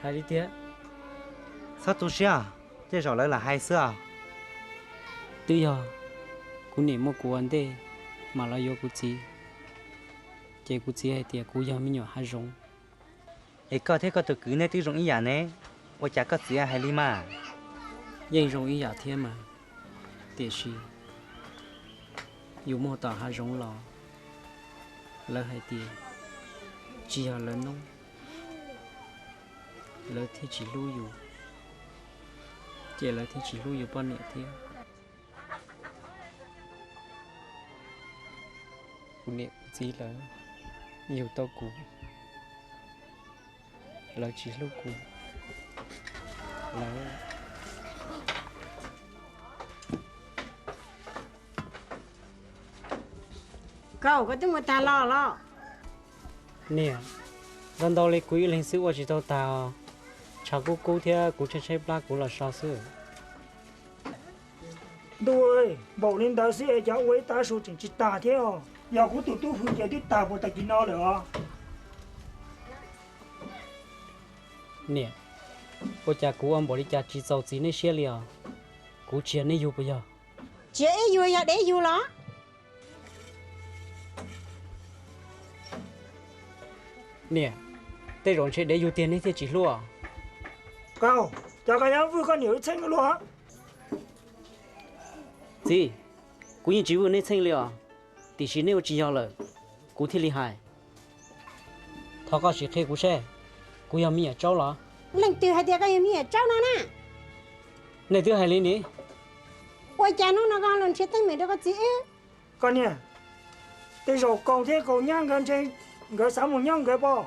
Hais li tiag. Txhob tu siab, tej zaum lawv lam hais xwb os. Twb yog kuv niam muab kuv ua ntej mam los yuav kuv txiv, ces kuv txiv hais tias kuv yog me nyuam hav zoov. Es koj thiab koj tus kwv nej twb zoo ib yam ne, ua cas koj txiv hais li mas? Yeej zoo ib yam thiab mas, tiam sis yus muaj tom hav zoov los lawv hais tias tsis yog lawv noob, lawv thiaj tsis hlub yus, ces lawv thiaj tsis hlub yus poj niam thiab. Kuv niam kuv txiv lawv yug tau kuv, lawv tsis hlub kuv lawm. Koj, koj twb mus tag los los? Niam, ntau ntau li kuv ib leeg xwb ua tsis tau tag os. Tshav kub kub thiab kuv tshaib tshaib plab kuv los so xwb. Ntuj, npaum li ntawd xwb es cas ua ib tav su tseem tsis tag thiab os. Yog kuv tus tub hws ces twb tag puas tag kis no lawm os. Niam, ua cas kuv ua npaum li cas tsis txaus txiv nej siab li os? Kuv tsis yog nej yug puas yog? Tsis yog ib yug, yog dev yug los? Niam, tej zaum ntshe dev yug tiag nej thiaj tsis hlub os. Koj, cas koj yuav vwj koj niam wb txheej luaj? Txiv, kuv yeej tsis vwj nej txheej li os, tiam sis nej ua tsis yog lawm, kuv thiaj li hais. Thov koj sim qhia kuv seb, kuv yog me nyuam tsaub los? Leej twg hais tias koj yog me nyuam tsaub no na? Nej twb hais li ni. Ua cas hnub no koj los nrhiav teeb meem rau koj txiv wb? Koj niam, tej zaum Kaus thiab Kaus nyab nkawd ntshe nkawd xav mus nyob nkawd pob.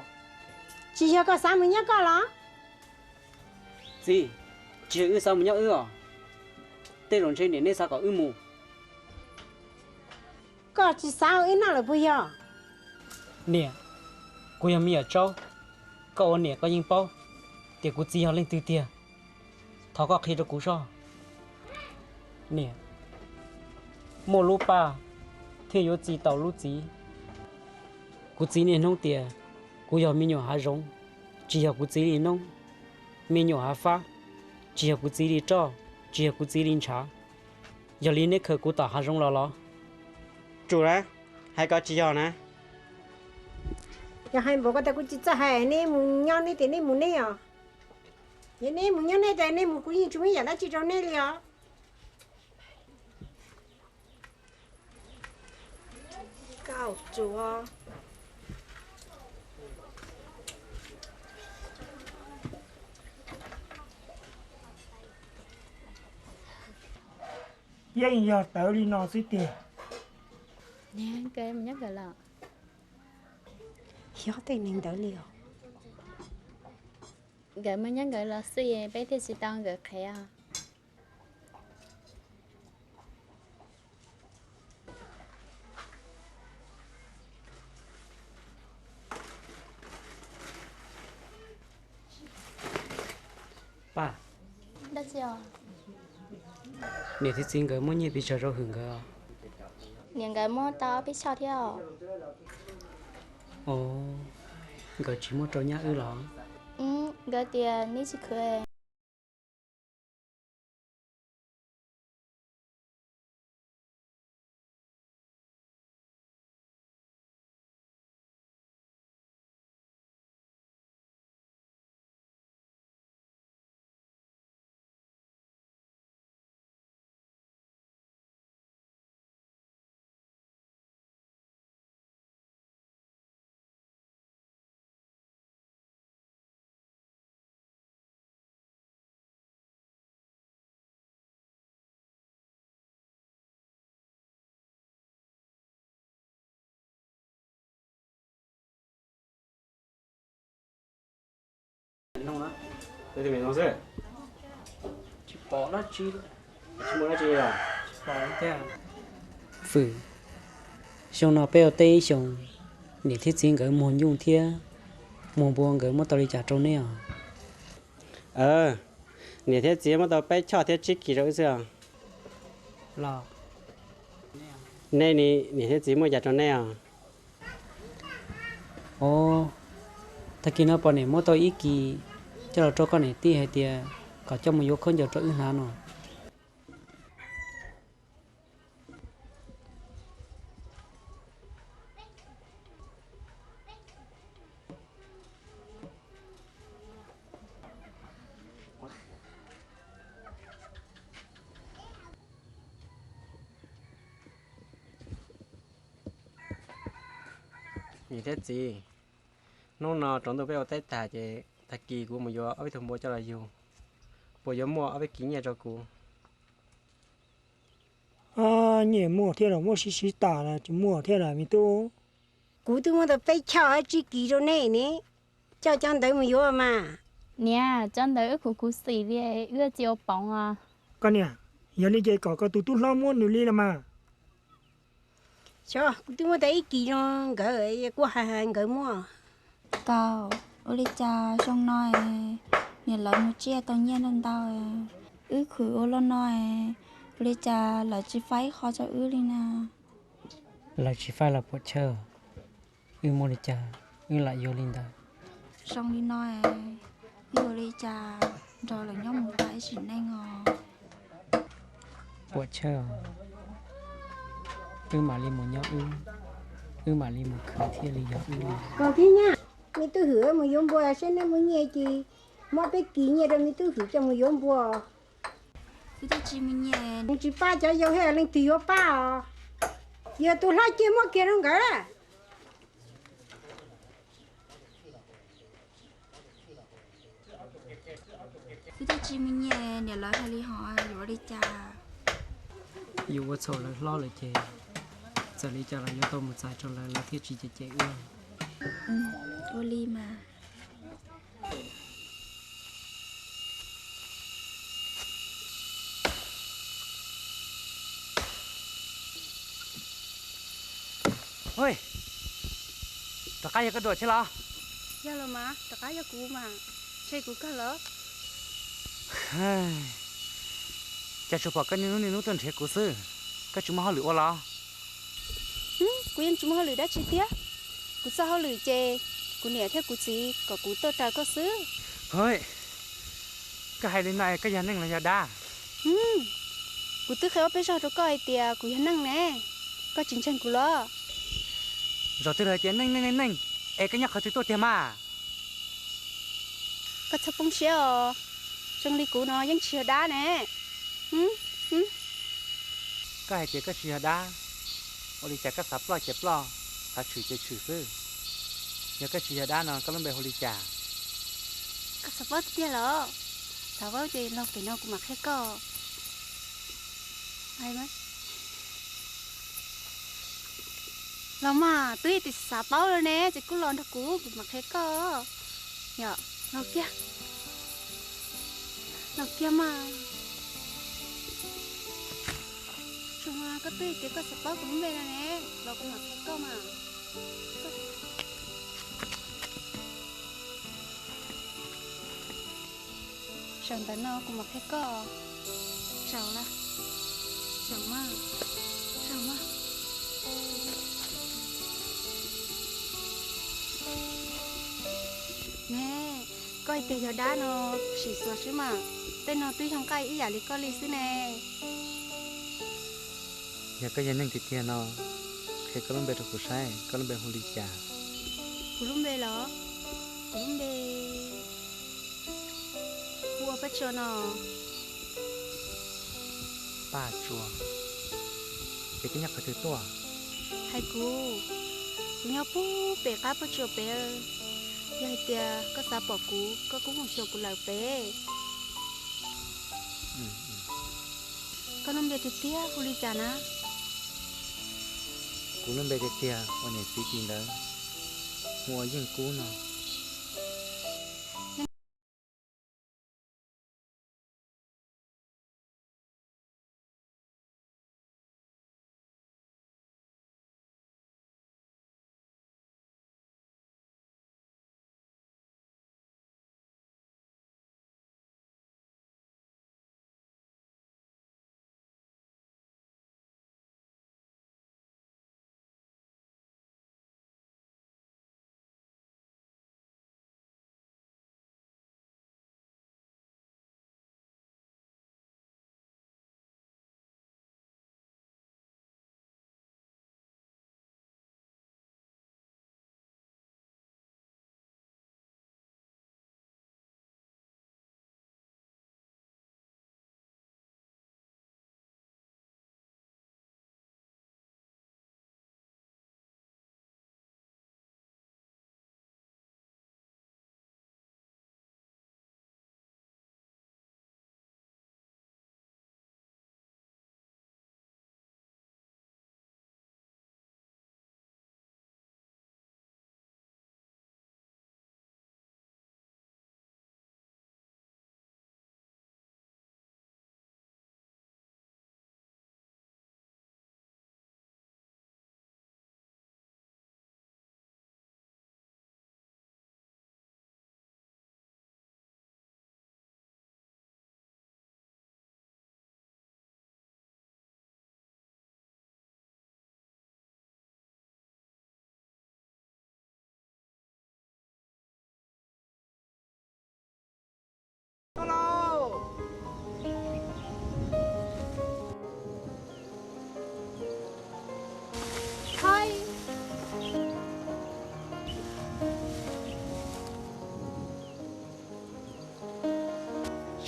Tsis yog koj xav mus nyob koj los? Txiv, tsis yog wb xav mus nyob wb os, tej zaum ntshe niam nej xav kom wb mus. Koj tsis xav ua wb noj lawm puas yog? Niam, kuv yog me nyuam tsaub, koj ua niam koj yeej paub tias kuv txiv yog leej twg tiag. Thov koj qhia rau kuv soj. Niam, muaj lub paj thiaj yuav txi tau lub txiv. Kuv txiv niaj hnub tias kuv yog me nyuam hav zoov, tsis yog kuv txiv li noob, me nyuam hav fab, tsis yog kuv txiv li roj, tsis yog kuv txiv li ntshav. Yog li neb khaws kuv tom hav zoov los los? Tsum na, hais ko tsis yog na. Yog hais npaum ko tas kuv tsis txawj hais, neb mus nyob neb tias neb mus neb os. Yog neb mus nyob neb tias neb mus kuv yeej tsis muaj ib yam dab tsi rau neb li os. Koj tsum. Yeej yog tawv li no xwb tiag. Niam, nkawd mus nyob nkawd los? Yog tej neeg ntawd li os. Nkawd mus nyob nkawd los xwb peb thiaj tsis tau nkawd qhev os. Paj, niam thiab txiv nkawd muab nyiaj pes tsawg rau hwm nkawd? Niam nkawd muab tau ob peb choj thiab os. Os, nkawd tsis muab rau nyab wb los? Nkawd tias neb tsis khwv. Fwm, xyoo no peb ua teb ib xyoos, niam thiab txiv nkawd muag nyuj thiab muag npua nkawd muab tau li cas rau neb os? Niam thiab txiv muab tau peb choj thiab tsib kis rau wb xwb os. Nej, niam thiab txiv muab cas rau neb os? Os, tag kis no poj niam muab tau ib kis coj los rau koj niam tij hais tias kom coj mus yuav khaub ncaws rau wb hnav no. Niam thiab txiv, hnub no tsaus ntuj peb ua teb tag ces tag kis kuv mus yuav ob peb tug npua coj los yug, puas yuav muaj ob peb kis nyiaj rau kuv? Nyiaj muaj thiab los muab sib sib tas los tsis muaj thiab las me tub. Kuv twb muab tau peb choj tsib kis rau nej ne, coj cov ntawd mus yuav mas. Niam, cov ntawd wb khuv khuv xim li, wb tsis ua poov os. Koj niam, yog li ces kom koj tus tub hlob muab nws li los mas. Xyov, kuv twb muab tau ib kis rau nkawd, kuj hais hais nkawd muab. Kaus, ua li cas xyoo no niam lawv mus tsiaj tau nyiaj ntau ntau, wb khwv ua luaj no, ua li cas lawv tsis faib ib qho rau wb li na? Lawv tsis faib los puam chawj, wb muaj li cas wb lam yuav li ntawd. Zoo li no, wb ua li cas nrog lawv nyob mus tau ib sim neej os? Puam chawj os, wb mam li mus nyob wb, wb mam li mus khwv thiaj li yog wb li. Koj thiab nyab, me tub hwm mus yuav npua seb neb muaj nyiaj ces muab peb kis nyiaj rau me tub hwm coj mus yuav npua. Wb twb tsis muaj nyiaj. Tsis pab cov yau thiab leej twg yuav pab os? Yog tus hlob cia muab kiag rau nkawd. Wb twb tsis muaj nyiaj, niam lawv hais li hos yuav ua li cas? Yus ua txhaum lawv hlob lawm ces txawm li cas los yuav tau mus txais rau lawv, lawv thiaj tsis cem cem wb. Ua li mas. Rov qab yog koj dua tsheb los? Yog los mas, rov qab yog kuv mas, ntshe kuv kawg los. Cas tsuas pom koj niaj hnub niaj hnub tuaj nrhiav kuv xwb, koj tsis muaj hauj lwm ua los? Kuv yeej tsis muaj hauj lwm dab tsi thiab. Kuv txoj hauj lwm ces kuv niam thiab kuv txiv kom kuv tuaj raws koj xwb. Koj hais li no es koj yog neeg los yog dab? Kuv twb qhia ob peb zaug rau koj hais tias kuv yog neeg ne, koj tsis ntseeg kuv los? Zaum twg lawv tias neeg neeg neeg neeg, es koj nyob qhov twg tuaj tiag mas? Koj txhob poob siab os, zoo li kuv no yeej tsis yog dab ne. Koj hais tias koj tsis yog dab, ua li cas koj xav ploj ces ploj, xav tshwm ces tshwm xwb? Yog koj tsis yog dab no koj lub npe hu li cas? Koj xav paub tiag los? Xav paub ces los pem no kuv mam qhia koj. Los mas, twb tias xav paub los ne, ces kuj los nrog kuv, kuv mam qhia koj. Yog, los kiag. Los kiag mas. Tsuas mas koj twb tias koj xav paub kuv lub npe no ne, los kuv mam qhia koj mas. Zaum ntawm no kuv mam qhia koj. Zaum lawm. Zaum mas. Zaum mas. Ne, koj hais tias yog dab no, sim xuas xwb mas, tej no twb zoo nqaij ib yam li koj li xwb ne. Yog koj yog neeg tiag tiag no, qhia koj lub npe rau kuv saib, koj lub npe hu li cas? Kuv lub npe los? Kuv lub npe hu ua Paj Tsua no. Paj Tsua? Ces koj nyob qhov twg tuaj? Hais kuv, kuv nyob puag pem qab Paj Tsua pem. Yog hais tias koj xav pom kuv, koj kuj mus xyuas kuv lawm pem. Koj lub npe tiag tiag hu li cas na? Kuv lub npe tiag tiag uas niam txiv tis ntawd hu ua Yeej Kub no.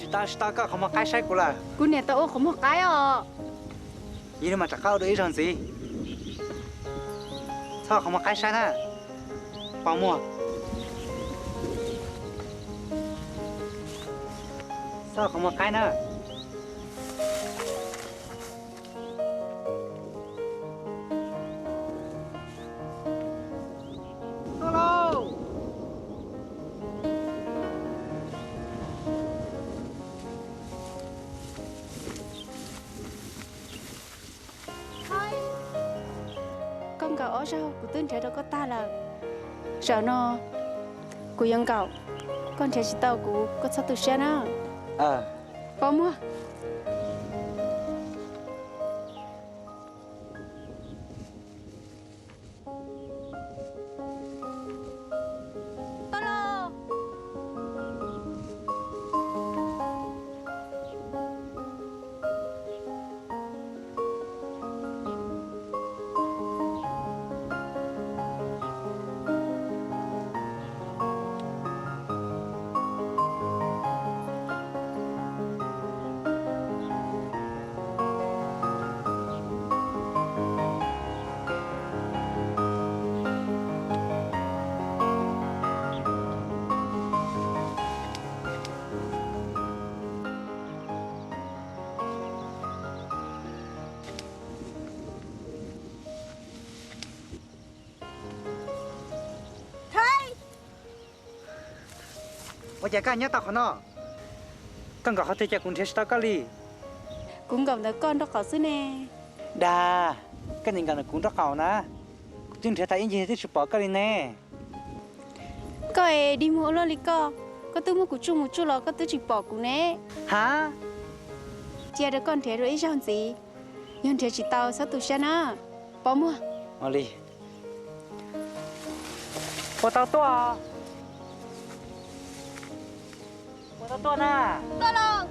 Tau tsis tau koj qhov muag qaib saib kuv lawm. Kuv niam tau ua qhov muag qaib os. Yog li mas rov qab ua dua ib zaug ntxiv. Txhob qhov muag qaib saib na, pos muag. Txhob qhov muag qaib na. Tuaj lauj. Koj nkaum ob zaug kuv twb nrhiav rau koj tag lawm. Zaum no kuv yuav nkaum, koj nrhiav tsis tau kuv koj txhob tu siab na. Pos muag. Ua cas koj nyob tau qhov no? Koj nkaum qhov twg cas kuv nrhiav tsis tau koj li? Kuv nkaum ntawm koj nraub qaum xwb ne. Dag, koj nim nkaum ntawm kuv nraub qaum na, kuv twb nrhiav tau ib ncig twb tsis pom koj li ne. Koj es dig muag ua luaj li koj, koj twb muab kuv tsuj mus tsuj los koj twb tsis pom kuv ne. Ha? Cia rau koj nrhiav dua ib zaug ntxiv, yog nrhiav tsis tau txhob tu siab na, pos muag. Ua li. Puas tau tuaj? Puas tau tuaj na? Tuaj los.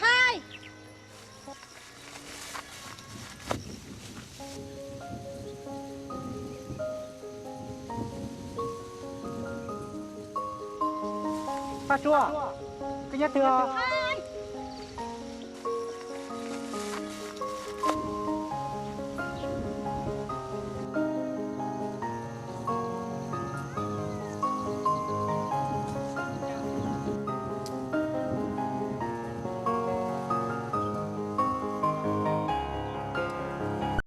Hai, Paj Tsua, koj nyob twg os?